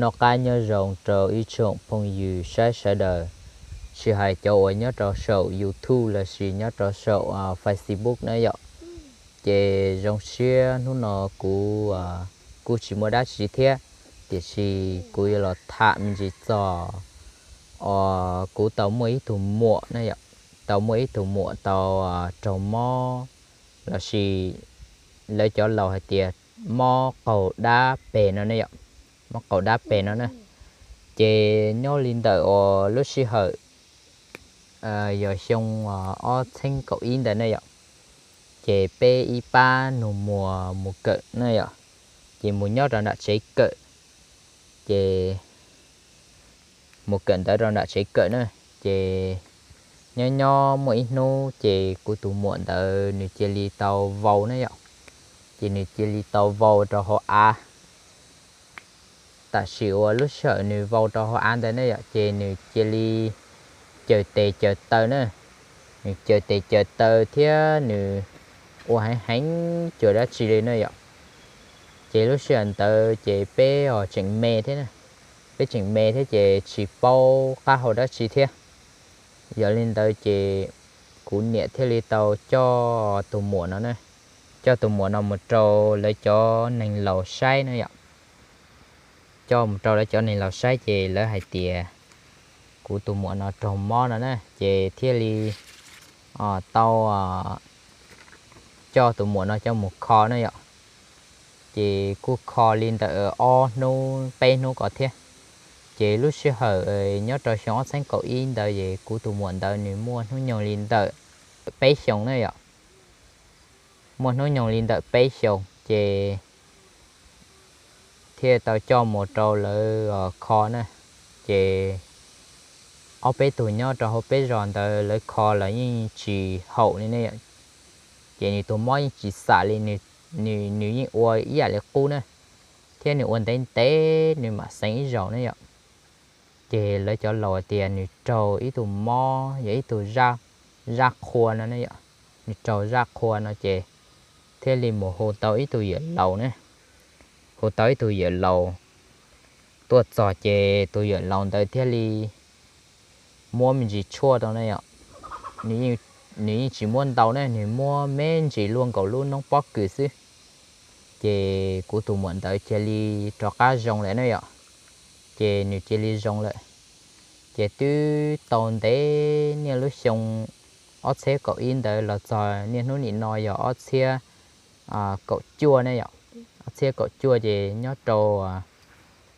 Noj qab nyob zoo rau ib tsoom phooj ywg saib sawv daws, tsis hais cov uas nyob rau saum YouTube lossis nyob rau saum Facebook na yom. Ces zoo siab hnub no kuv kuj tsis muaj dab tsi thiab, tiam sis kuv yuav los tham me ntsis txog os, kuv tau muaj ib tug muam na yom, tau muaj ib tug muam tau raug mob lossis lawv cov laus hais tias mob qaug dab pes no ne yom, mob qaug dab pes no na. Ces nyob li ntawm uas lub sij hawm yog xyoo ob txheeb kaum ib ntawd ne yom, ces peb ib pab nus muag mus kawm na yom, ces mus nyob rau nram tsev kawm, ces mus kawm ntawv rau nram tsev kawm na, ces nyob nyob muaj ib hnub ces kuv tus muam ntawd nws cia li tau vau na yom, ces nws cia li tau vau rau hauv av. Tam sim uas lub sij hawm nws vau rau hauv av ntawd ne yom, ces nws cia li caws tes caws taw na, nws caws tes caws taw thiab nws ua heev heev cuag dab tsi li na yom. Ces lub sij hawm ntawd ces peb tseem me thiab, peb tseem me thiab ces tsis paub qab hau dab tsi thiab. Yog li ntawd ces kuv niam thiaj li tau coj tus muam no, coj tus muam no mus rau lawv cov neeg laus saib na yom. Coj mus rau lawv cov neeg laus saib ces lawv hais tias kuv tus muam no raug mob no na, ces thiaj li tau coj tus muam no coj mus kho na yom. Ces kuj kho li ntawm ob hnub peb hnub ko thiab. Ces lub sij hawm nyob rau xyoo ob txheeb kaum ib ntawd es kuv tus muam ntawd nws muaj hnub nyoog li ntawm peb xyoos na yom, muaj hnub nyoog li ntawm peb xyoos ces thiaj tau coj mus rau lawv kho na. Ces ob peb tug nyob rau hauv peb zos ntawd lawv kho los yeej tsis haum li ne yom, ces nws tus mob yeej tsis xam li, nws yeej ua ib yam li qub na, thiab nws ua ntev ntev nws mam xeev ib zaug ne yom. Ces lawv cov laus tias nws raug ib tug mob yog ib tug zaj qhua no ne yom, nws raug zaj qhua no ces thiaj li mus hu tau ib tug yawm laus na, hu tau ib tug yawm laus tuaj txog ces tus yawm laus ntawd thiaj li muab me ntsis tshuaj rau na yom. Nws yeej tsis muab ntau ne, nws muab me ntsis luaj nkaus lub noob pob kws xwb, ces kuv tus muam ntawd cia li rov qab zoo lawm na yom. Ces nws cia li zoo lawm. Ces twb tau ntev niaj lub xyoo ob txhiab kaum ib ntawd los txog niaj hnub nim no yog ob txhiab kaum cuaj ne yom. Ob txhiab kaum cuaj ces nyob rau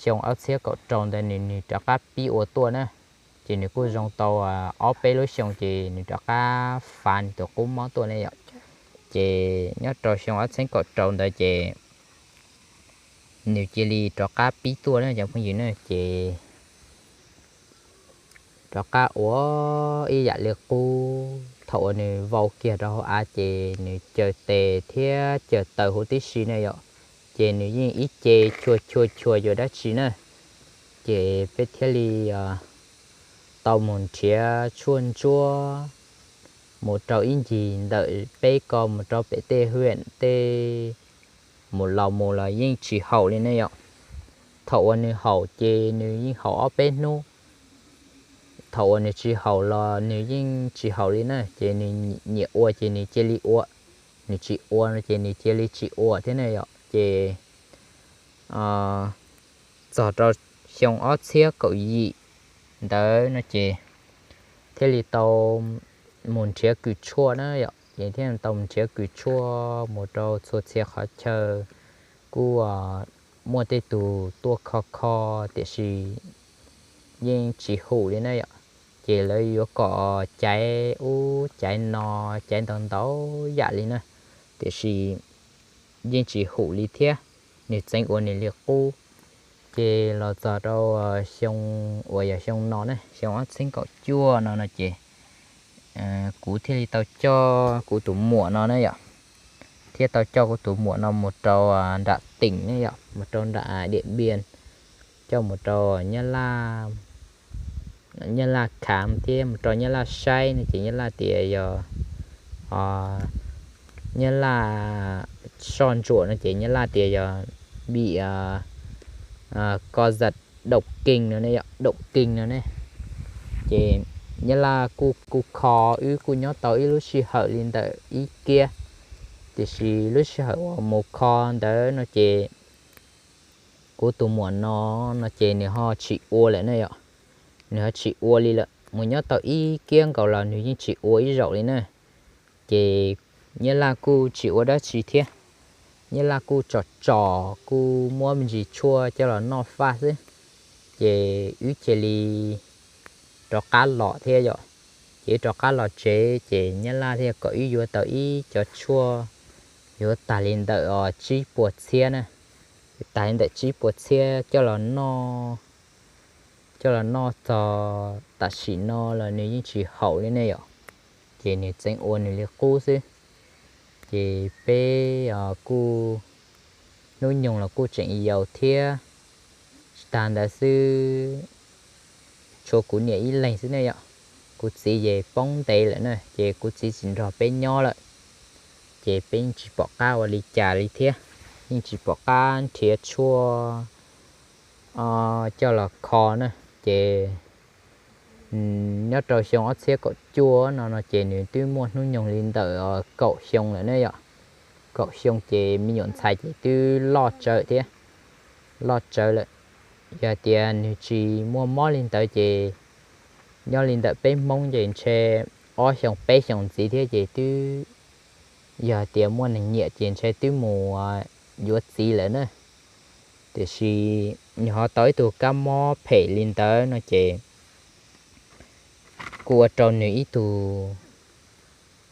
xyoo ob txhiab kaum rau ntawd nws nws rov qab pib ua tuaj na. Ces nws kuj zoo tau ob peb lub xyoo ces nws rov qab fav nws tus qub mob tuaj ne yom. Ces nyob rau xyoo ob txhiab kaum rau ntawd ces nws cia li rov qab pib tuaj na cov phooj ywg na. Ces rov qab ua ib yam li qub, thaum uas nws vau kiag rau hauv av ces nws caws tes thiab caws taw huv tib si ne yom. Ces nws yeej ib ce chua chua chua yuav dab tsi na. Ces peb thiaj li tau mus nrhiav tshuaj ntsuab mus rau ib ncig ntawm peb ko mus rau pem tej hwm tej mus los mus los yeej tsis haum li ne yom. Thaum uas nws haum ces nws yeej haum ob peb hnub, thaum uas nws tsis haum los nws yeej tsis haum li na. Ces nws nyiam ua ces nws cia li ua, nws tsis ua no ces nws cia li tsis ua thiab ne yom. Ces txog rau xyoo ob txhiab kaum yim ntawd no ces thiaj li tau mus nrhiav kws tshuaj na yom. Ces thiaj tau mus nrhiav kws tshuaj mus rau txhua txhia qhov chaw, kuj muaj tej tus tuaj kho kho, tiam sis yeej tsis hum li na yom. Ces lawv yuav kom caiv ub caiv no, caiv ntau ntau yam li na, tiam sis yeej tsis hum li thiab, nws txeev ua nws li qub. Ces los txog rau xyoo uas yog xyoo no ne, xyoo ob txhiab kaum cuaj no no ces kuv thiaj li tau coj kuv tus muam no na yom, thiaj tau coj kuv tus muam no mus rau nram teem ne yom, mus rau nram Diam Npias, coj mus rau Nyab Laj, Nyab Laj kham thiab mus rau Nyab Laj saib no ces Nyab Laj tias yog, Nyab Laj soj ntsuam no ces Nyab Laj tias yog bi ko zat Doom King no ne yom, Doom King no ne. Ces Nyab Laj kuj kuj kho wb kuj nyob tau ib lub sij hawm li ntawm ib kiab, tiam sis lub sij hawm uas mus kho ntawd no ces kuv tus muam no, no ces nws ho tsis ua lawm ne yom. Nws ho tsis ua li lawm, mus nyob tau ib kiab nkaus los nws yeej tsis ua ib zaug li na. Ces Nyab Laj kuj tsis ua dab tsi thiab, Nyab Laj kuj tsom tsom kuj muab me ntsis tshuaj coj los noj faj xwb. Ces wb cia li rov qab los thiab yom. Ces wb rov qab los tsev ces Nyab Laj thiaj kom wb yuav tau ib cov tshuaj yuav tag li ntawm os tsib puas txhiab na, yuav tag li ntawm tsib puas txhiab coj los noj, coj los noj txog tam sim no los nws yeej tsis haum li ne yom. Ces nws txeev ua nws li qub xwb. Ces peb kuj hnub nyoog los kuj tseem yau thiab, tsis tas ntawd xwb tshuav kuv niam ib leeg xwb ne yom. Kuv txiv ces poob ntev lawm na ces kuv txiv tsis nrog peb nyob lawm. Ces peb yeej tsis pom qab ua li cas li thiab, yeej tsis pom qab nrhiav tshuaj coj los kho na. Ces nyob rau xyoo ob txhiab kaum cuaj no no ces nws twb muaj hnub nyoog li ntawm kaum xyoo lawm ne yom. Kaum xyoo ces me nyuam ntxhais ces twb loj tsawv thiab, loj tsawv lawm. Yog tias nws tsis muaj mob li ntawd ces nyob li ntawm peb Hmoob ces ntshe ob xyoos peb xyoos ntxiv thiab ces twb, yog tias muaj neeg nyiam ces ntshe twb mus yuav txiv lawm na. Tiam sis nws ho tau ib tug kab mob phem li ntawd no ces kuj ua rau nws ib tug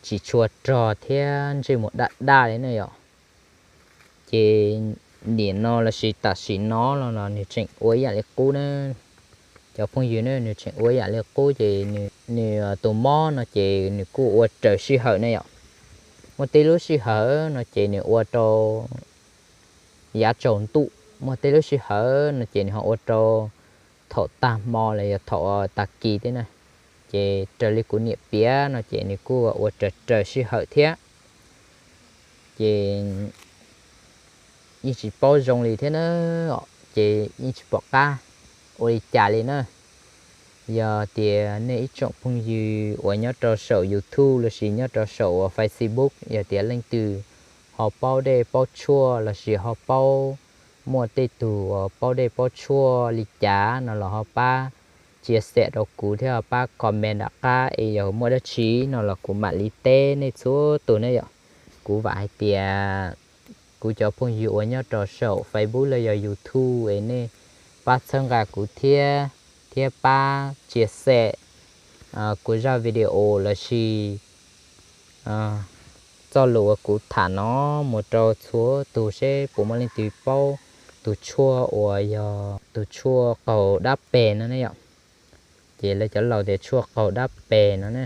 tsis tshua rog thiab ntsej muag daj daj li na yom. Ces nim no lossis tam sim no los nws tseem ua ib yam li qub na. Cov phooj ywg na, nws tseem ua ib yam li qub ces nws tus mob no ces nws kuj ua raws sij hawm ne yom. Muaj tej lub sij hawm no ces nws ua rau yav tsaus ntuj, muaj tej lub sij hawm no ces nws ho ua rau thaum tag hmo los yog thaum tag kis thiab na. Ces raws li kuv niam piav no ces nws kuj ua raws raws sij hawm thiab. Ces yeej tsis paub zoo li thiab na, ces yeej tsis pom qab ua li cas li na. Yog tias nej ib tsoom phooj ywg uas nyob rau saum YouTube lossis nyob rau saum uas Facebook, yog tias leej twg ho paub dej paub tshuaj lossis ho paub, muaj tej tug uas paub dej paub tshuaj li cas no los ho pab share rau kuv thiab ho pab comment nram qab es yog muaj dab tsi no los kuv mam li teb nej txhua tus ne yom. Kuv vam hais tias kuv cov phooj ywg uas nyob rau saum Facebook los yog YouTube es nej pab txhawb nqa kuv thiab, thiab pab share kuv zaj video lossis txoj lus uas kuv tham no mus rau txhua tus seb puas muaj leej twg paub tus tshuaj uas yog tus tshuaj qaug dab pes no ne yom. Ces lawv cov laus tias tshuaj qaug dab pes no ne,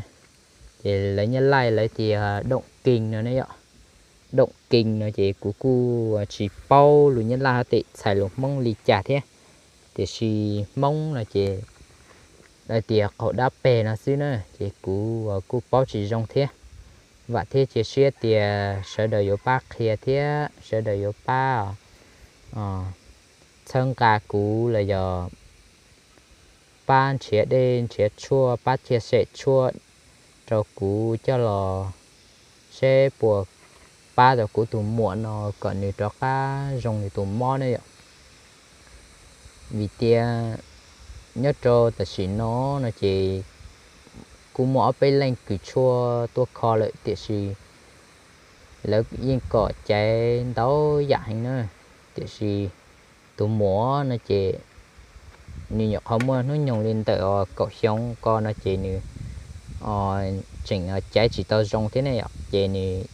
ces lawv Nyab Laj lawv tias Doom King no ne yom. Doom King no ces kuv kuj tsis paub lus Nyab Laj hab tes txhais lus Hmoob li cas thiab, tiam sis Hmoob no ces lawv tias qaug dab pes no xwb na, ces kuv kuj paub tsis zoo thiab. Vam thiab cia siab tias sawv daws yuav pab qhia thiab sawv daws yuav pab txhawb nqa kuv los yog pab nrhiav dej nrhiav tshuaj, pab share tshuaj rau kuv coj los seb puas pab tau kuv tus muam no kom nws rov qab zoo nws tus mob ne yom. Vim tias nyob rau tam sim no no ces kuj muaj ob peb leej kws tshuaj tuaj kho lawm tiam sis lawv yeej kom caiv ntau yam heev na, tiam sis tus muam no ces nws nyuam qhuav muaj hnub nyoog li ntawm kaum xyoo ko no ces nws tseem caiv tsis tau zoo thiab ne yom. Ces nws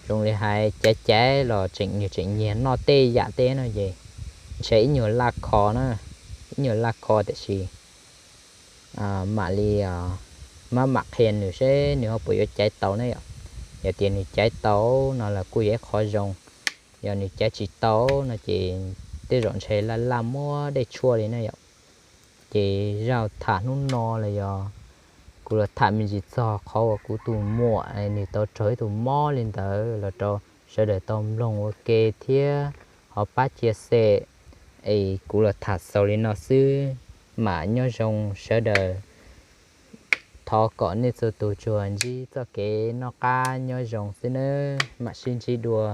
zoo li hais caiv caiv los tseem nws tseem nyiag noj tej yam tej no ces ntshe ib nyuag laj kho na, ib nyuag laj kho tiam sis mam li mab mam qhia nws seb nws ho puas yuav caiv tau ne yom. Yog tias nws caiv tau no los kuj yog ib qho zoo, yog nws caiv tsis tau no ces tej zaum ntshe laj laj muab dej tshuaj li na yom. Ces zaj tham hnub no los yog kuv los tham me ntsis txog qhov uas kuv tus muam nws tau raug ib tug mob li ntawd los rau sawv daws tau mloog ua ke thiab ho pab share Es kuv los tham xaus li no xwb, mam nyob zoo sawv daws. Thov kom nej txhua tus tsuas ntsib txoj kev noj qab nyob zoo xwb nawb, mam sib ntsib dua.